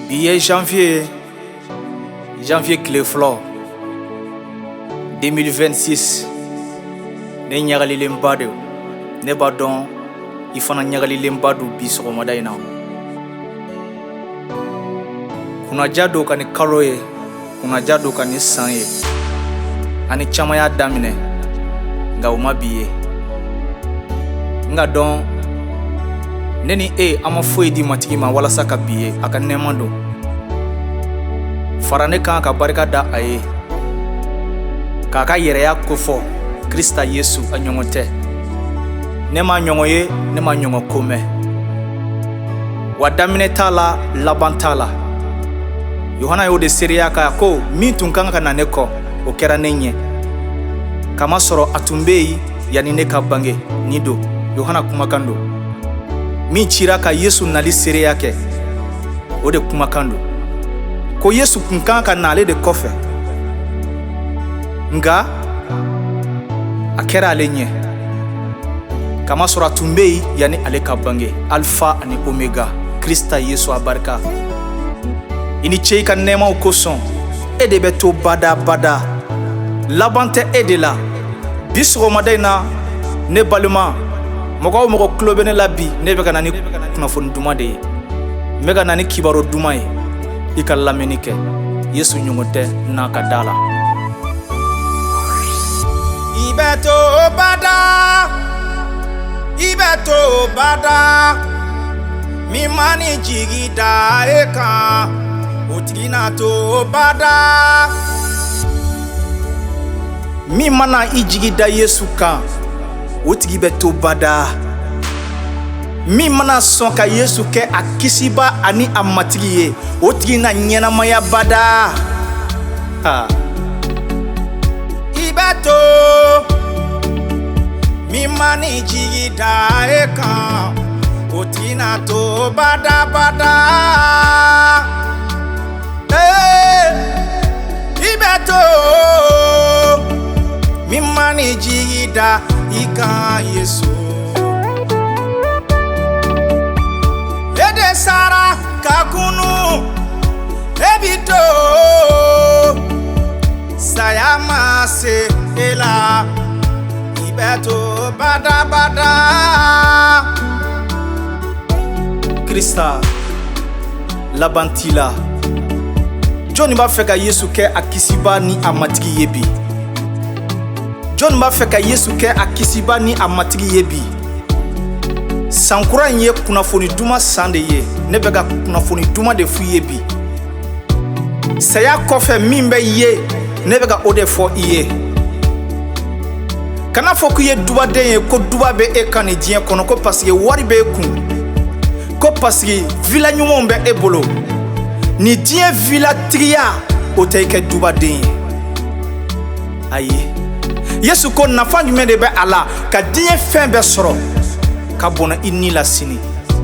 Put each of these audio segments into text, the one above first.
Bi ye janvier janvier tile fɔlɔ 2026. Ne ɲagalilenba don, ne b'a dɔn i fana ɲagalilenba don bi sɔgɔmada in na. Kunnaja don ka ni kalo ye, kunnaja don ka ni san ye. Ani caman y'a daminɛ nka u ma bi ye. N ka dɔn ne ni e an ma foyi di Matigi ma walasa ka bi ye, a ka nɛɛma don. Fara ne kan ka barika da a ye, k'a ka yɛrɛya kofɔ. Krista Yesu, a ɲɔgɔn tɛ. Ne ma ɲɔgɔn ye, ne ma ɲɔgɔn ko mɛn. Wa daminɛ t'a la, laban t'a la. Yohana y'o de seereya k'a ko min tun kan ka na ne kɔ, o kɛra ne ɲɛ, kamasɔrɔ a tun bɛ yen yanni ne ka bange. Nin don Yohana kumakan don. Min cira ka Yesu nali seereya kɛ, o de kumakan don, ko Yesu kun kan ka na ale de kɔfɛ, nka a kɛra ale ɲɛ, kamasɔrɔ a tun bɛ yen yanni ale ka bange. Alfa ani Omega, Krista Yesu, a barika. I ni ce i ka nɛɛmaw kosɔn. E de bɛ to badabada, laban tɛ e de la. Bi sɔgɔmada in na, ne balima, mɔgɔ o mɔgɔ tulo bɛ ne la bi, ne bɛ ka na ni kunnafoni duman de ye, n bɛ ka na ni kibaru duman ye. I ka lamɛnni kɛ. Yesu ɲɔgɔn tɛ n'a ka da la. I bɛ to bada, i bɛ to bada. Min ma ni jigi da e kan, o tigi na to bada. Min mana i jigi da Yesu kan, o tigi bɛ to bada. Min mana sɔn ka Yesu kɛ a kisiba ani a matigi ye, o tigi na ɲɛnamaya bada. Ha. I bɛ to, min ma ni jigi da e kan, o tigi na to badabada. Ee, i bɛ to, min ma ni jigi da i kan Yesu. E de sara ka kunu, e bi to, saya ma se e la, i bɛ to badabada. Krista, laban t'i la. Jɔnni b'a fɛ ka Yesu kɛ a kisiba ni a matigi ye bi? Jɔnni b'a fɛ ka Yesu kɛ a kisiba ni a matigi ye bi? San kura in ye kunnafoni duman san de ye. Ne bɛ ka kunnafoni duman de f'i ye bi. Saya kɔfɛ min bɛ ye, ne bɛ ka o de fɔ i ye. Kana fɔ k'i ye dubaden ye, ko duba bɛ e kan nin diɲɛ kɔnɔ, ko paseke wari bɛ e kun, ko paseke villa ɲumanw bɛ e bolo. Nin diɲɛ villa tigiya, o tɛ i kɛ dubaden ye. Ayi, Yesu ko nafa jumɛn de bɛ a la ka diɲɛ fɛn bɛɛ sɔrɔ ka bɔnɛ i ni la sini?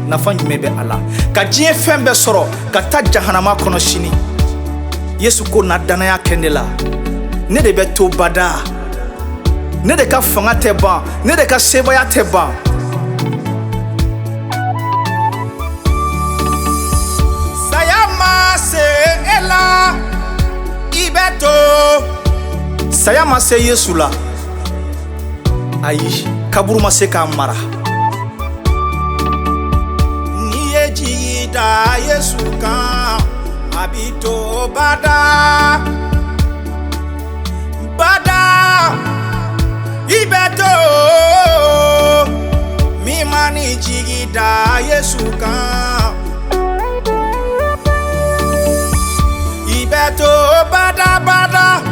Nafa jumɛn bɛ a la ka diɲɛ fɛn bɛɛ sɔrɔ ka taa jahanama kɔnɔ sini? Yesu ko na danaya kɛ ne la, ne de bɛ to bada, ne de ka fanga tɛ ban, ne de ka sebaaya tɛ ban. Saya ma se e la, i bɛ to. Saya ma se Yesu la. Ayi, kaburu ma se k'a mara. N'i ye jigi da Yesu kan, a bi to bada. Bada, i bɛ to, min ma ni jigi da Yesu kan. I bɛ to badabada,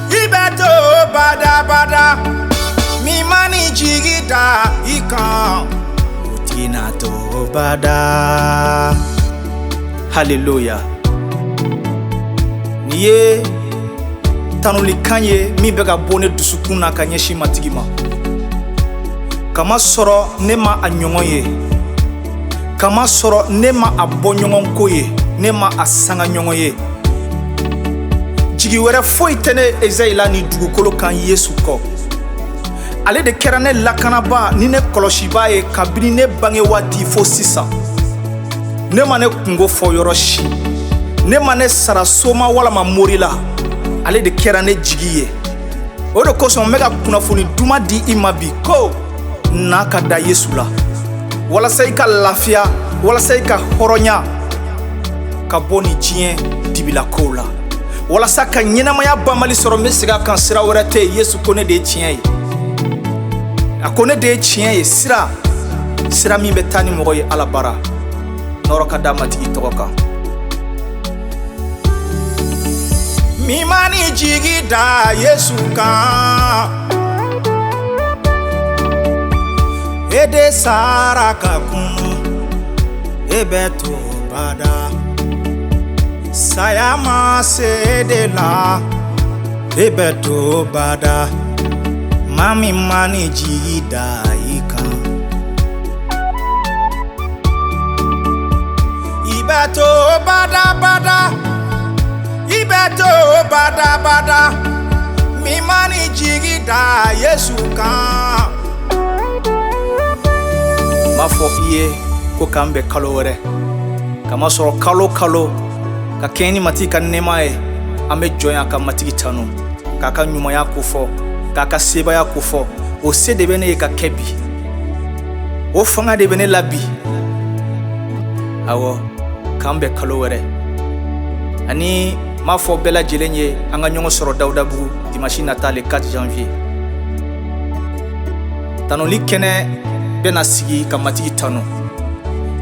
i bɛ to badabada. Min ma ni jigi da i kan, o tigi na to bada. Haleluya. Nin ye tanulikan ye min bɛ ka bɔ ne dusukun na ka ɲɛsin Matigi ma, kamasɔrɔ ne ma a ɲɔgɔn ye, kamasɔrɔ ne ma a bɔ ɲɔgɔn ko ye, ne ma a sanga ɲɔgɔn ye. Jigi wɛrɛ foyi tɛ ne Ezayi la ni dugukolo kan Yesu kɔ. Ale de kɛra ne lakanaba ni ne kɔlɔsiba ye kabini ne bange waati fo sisan. Ne ma ne kungo fɔ yɔrɔ si, ne ma ne sara soma walama mori la, ale de kɛra ne jigi ye. O de kosɔn n bɛ ka kunnafoni duman di i ma bi ko na ka da Yesu la, walasa i ka lafiya, walasa i ka hɔrɔnya ka bɔ nin diɲɛ dibila kow la, walasa ka ɲɛnamaya banbali sɔrɔ. N bɛ segin a kan, sira wɛrɛ tɛ yen. Yesu ko ne de ye tiɲɛ ye, a ko ne de ye tiɲɛ ye, sira sira min bɛ taa ni mɔgɔ ye Ala bara. Nɔrɔ ka da Matigi tɔgɔ kan. Min ma ni jigi da Yesu kan, e de sara ka kunu, e bɛ to bada. Saya ma se de la, e bɛ to bada. Maa min ma ni jigi da i kan, i bɛ to badabada, i bɛ to badabada. Min ma ni jigi da Yesu kan. N b'a fɔ i ye ko k'an bɛn kalo wɛrɛ, kamasɔrɔ kalo kalo ka kɛɲɛ ni Matigi ka nɛɛma ye, an bɛ jɔ yan ka Matigi tanu, k'a ka ɲumanya kofɔ, k'a ka sebaya kofɔ. O se de bɛ ne ye ka kɛ bi, o fanga de bɛ ne la bi. Awɔ, k'an bɛn kalo wɛrɛ. Ani n b'a fɔ bɛɛ lajɛlen ye, an ka ɲɔgɔn sɔrɔ Dawudabugu dimanche nata le 4 janvier. Tanuli kɛnɛ bɛna sigi ka Matigi tanu.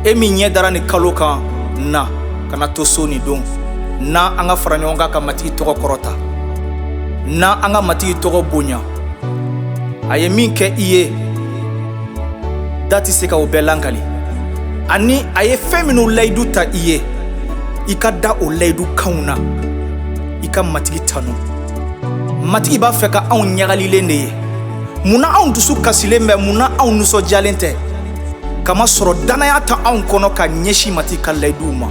E min ɲɛ dara ni kalo kan, na kana to so nin don. Na an ka fara ɲɔgɔn kan ka Matigi tɔgɔ kɔrɔta, na an ka Matigi tɔgɔ bonya. A ye min kɛ i ye, da tɛ se ka o bɛɛ lankali. Ani a ye fɛn minnu layidu ta i ye, i ka da o layidu kanw na, i ka Matigi tanu. Matigi b'a fɛ ka anw ɲagalilen de ye. Munna anw dusu kasilen bɛ? Munna anw nisɔndiyalen tɛ? Kamasɔrɔ danaya ta anw kɔnɔ ka ɲɛsin Matigi ka layiduw ma.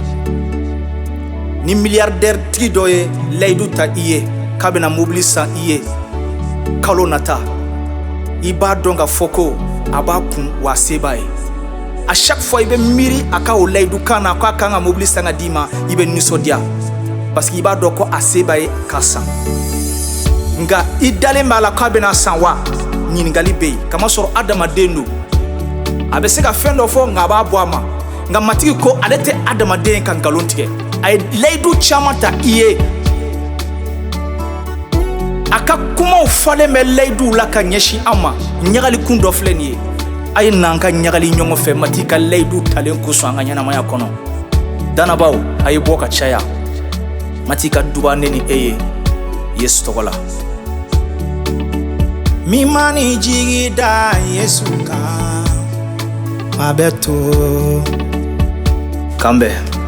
Ni milliardaire tigi dɔ ye layidu ta i ye k'a bɛna mobili san i ye kalo nata, i b'a dɔn ka fɔ ko a b'a kun wa a se b'a ye. À chaque fois i bɛ miiri a ka o layidu kan na k'a kan ka mobili san ka d'i ma, i bɛ nisɔndiya parce que i b'a dɔn ko a se b'a ye k'a san. Nka i dalen b'a la k'a bɛna san wa? Ɲininkali bɛ yen, kamasɔrɔ adamaden don, a bɛ se ka fɛn dɔ fɔ nka a b'a bɔ a ma. Nka Matigi ko ale tɛ adamaden ka nkalon tigɛ. A ye layidu caman ta i ye, a ka kumaw falen bɛ layiduw la ka ɲɛsin an ma. Ɲagalikun dɔ filɛ nin ye, a ye n'an ka ɲagali ɲɔgɔn fɛ Matigi ka layidu talen kosɔn an ka ɲɛnamaya kɔnɔ. Danabaw, a ye bɔ ka caya. Matigi ka duba ne ni e ye Yesu tɔgɔ la. Min ma ni jigi da Yesu kan, a bɛ to. K'an bɛn.